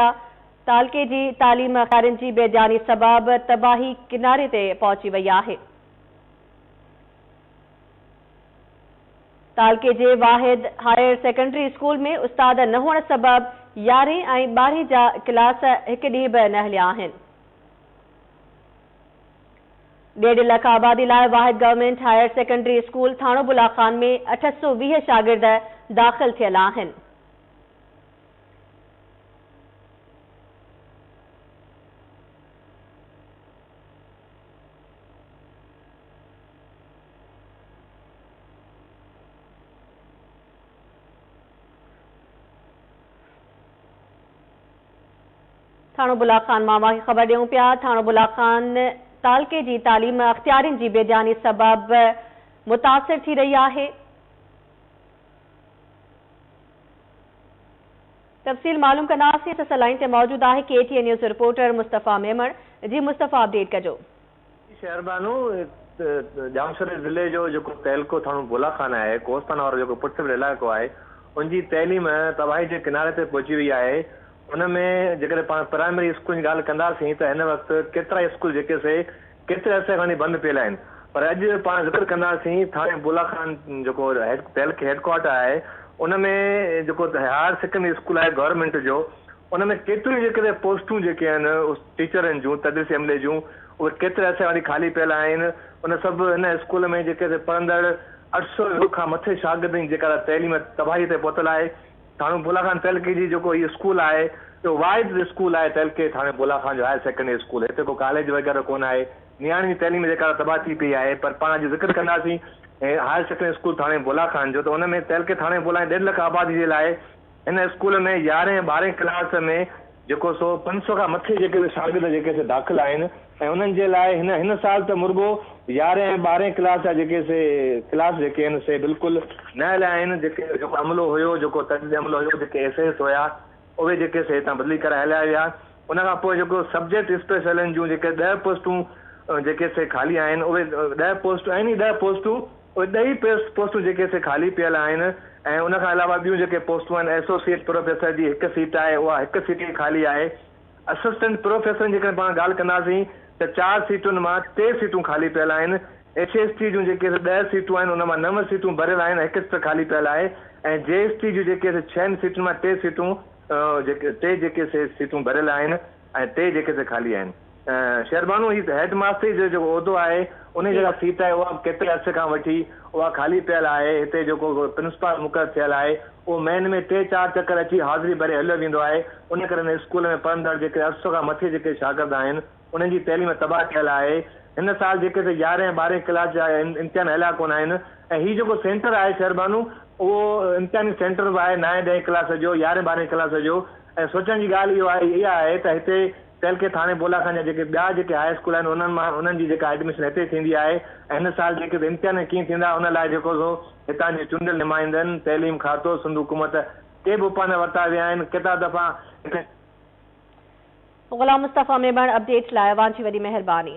تعلقي جي تعليم اختيارين جي بي ڌياني سبب تباهي ڪناري تي پهچي وئي آهي. تعلقي جي واحد هائير سيڪنڊري اسڪول ۾ استاد نه هئڻ سبب يارهين ۽ ٻارهين جا ڪلاس هڪ ڏينهن به نه هليا آهن. ڏيڍ لک آبادي لاء واحد گورنمينٽ هائير سيڪنڊري اسڪول ٿاڻو بلا خان ۾ 820 شاگرد داخل ٿيل آهن. ٿاڻو بلا خان مان اوهان کي خبر ڏيون پيا ٿاڻو بلا خان تعلقي جي تعليم اختيارين جي بي ڌياني سبب متاثر ٿي رهي آهي. تفصيل معلوم ڪنداسين اسان سان لائين تي موجود آهي K T N news reporter Mustafa Memon جي مصطفيٰ اپڊيٽ ڪجو. شهربانو، ڄامشوري ضلعي جو جيڪو تعلقو ٿاڻو بولا خان آهي، ڪوهستان وارو جيڪو پٺتي پيل علائقو آهي، ان جي تعليم تباهي جي ڪناري تي پهچي وئي آهي. ان ۾ جيڪڏهن پاڻ پرائمري اسڪولن جي ڳالهه ڪنداسين ته هن وقت ڪيترائي اسڪول جيڪي سي ڪيتري عرصي کان وٺي بند پيل آهن پر اڄ پاڻ ذڪر ڪنداسين ٿاڻي بولا خان جيڪو تعلقي هيڊ ڪوارٽر آهي ان ۾ جيڪو هائر سيڪنڊري اسڪول آهي گورنمينٽ جو ان ۾ ڪيتريون جيڪڏهن پوسٽون جيڪي آهن ٽيچرن جون تدريسي عملي جون اهي ڪيتري عرصي کان وٺي خالي پيل آهن ان سڀ هن اسڪول ۾ جيڪي پڙهندڙ 800 کان مٿي شاگردن جي جيڪا تعليم تباهي تي پهتل آهي ٿاڻو بولا خان تعلقي جي جيڪو هي اسڪول آهي اهو واحد اسڪول آهي تعلقي ٿاڻي بولا خان جو هائر سيڪنڊري اسڪول هتي ڪو ڪاليج وغيره ڪونه آهي نياڻين جي تعليم جيڪا تباهه ٿي پئي آهي پر پاڻ اڄ ذڪر ڪنداسين هائر سيڪنڊري اسڪول ٿاڻي بولا خان جو ته ان ۾ تعلقي ٿاڻي بولا ۽ ڏيڍ لک آبادي جي لاء هن اسڪول ۾ يارهين ۽ ٻارهين ڪلاس ۾ جيڪو سو 500 کان مٿي جيڪي به شاگرد جيڪي سي داخل آهن ۽ انهن جي لاء هن هن سال ته مرڳو يارهين ۽ ٻارهين ڪلاس جا جيڪي سي ڪلاس جيڪي آهن سي بلڪل نه هليا آهن جيڪي جيڪو عملو هيو جيڪو تدريسي عملو هيو جيڪي ايس ايس هيا اهي جيڪي سي هتان بدلي ڪرائي هليا ويا ان کان پوء جيڪو سبجيڪٽ اسپيشلن جون جيڪي 10 پوسٽون جيڪي سي خالي آهن اهي 10 پوسٽون آهن ئي 10 پوسٽون اهي ڏهه ئي پوسٽون جيڪي سي خالي پيل آهن ۽ ان کان علاوه ٻيون جيڪي پوسٽون آهن ايسوسيئيٽ پروفيسر جي هڪ سيٽ آهي اها هڪ سيٽ ئي خالي آهي. اسسٽنٽ پروفيسرن جي جيڪڏهن پاڻ ڳالهه ڪنداسين ته چار سيٽن مان ٽي سيٽون خالي پيل آهن. ايڇ ايس ٽي جون جيڪي سي 10 سيٽون آهن ان مان نو سيٽون ڀريل آهن ۽ هڪ سيٽ خالي پيل آهي ۽ جي ايس ٽي جون جيڪي سي ڇهن سيٽن مان ٽي سيٽون جيڪي ٽي جيڪي سي سيٽون ڀريل آهن ۽ ٽي جيڪي سي خالي آهن. شهربانو هي هيڊ ماستري جو جيڪو عهدو آهي انهي جيڪا سيٽ آهي اها به ڪيتري عرصي کان وٺي اها خالي پيل آهي هتي جيڪو پرنسپال مقرر ٿيل آهي اهو مهيني ۾ ٽي چار چڪر اچي حاضري ڀري هليو ويندو آهي ان ڪري هن اسڪول ۾ پڙهندڙ جيڪي 800 کان مٿي جيڪي شاگرد آهن انهن جي تعليم تباهه ٿيل آهي هن سال جيڪي سي يارهين ۽ ٻارهين ڪلاس جا امتحان هليا ڪونه آهن ۽ هي جيڪو سينٽر آهي شهربانو اهو امتحاني سينٽر به آهي نائين ڏهين ڪلاس جو يارهين ٻارهين ڪلاس جو ۽ سوچڻ جي ڳالهه اهو آهي اها آهي ته هتي تعلقي ٿاڻي بولا خان جا جيڪي ٻيا جيڪي هاء اسڪول آهن انهن مان انهن جي جيڪا ايڊميشن هتي ٿيندي آهي ۽ هن سال جيڪي به امتحان ڪيئن ٿيندا ان لاء جيڪو سو هتان جي چونڊيل نمائندن، تعليم کاتو، سنڌ حڪومت ڪي به اپاء نه ورتا ويا آهن ڪيترا دفعا هتي. غلام مصطفيٰ ميمڻ اپڊيٽ لاء اوهان جي وڏي مهرباني.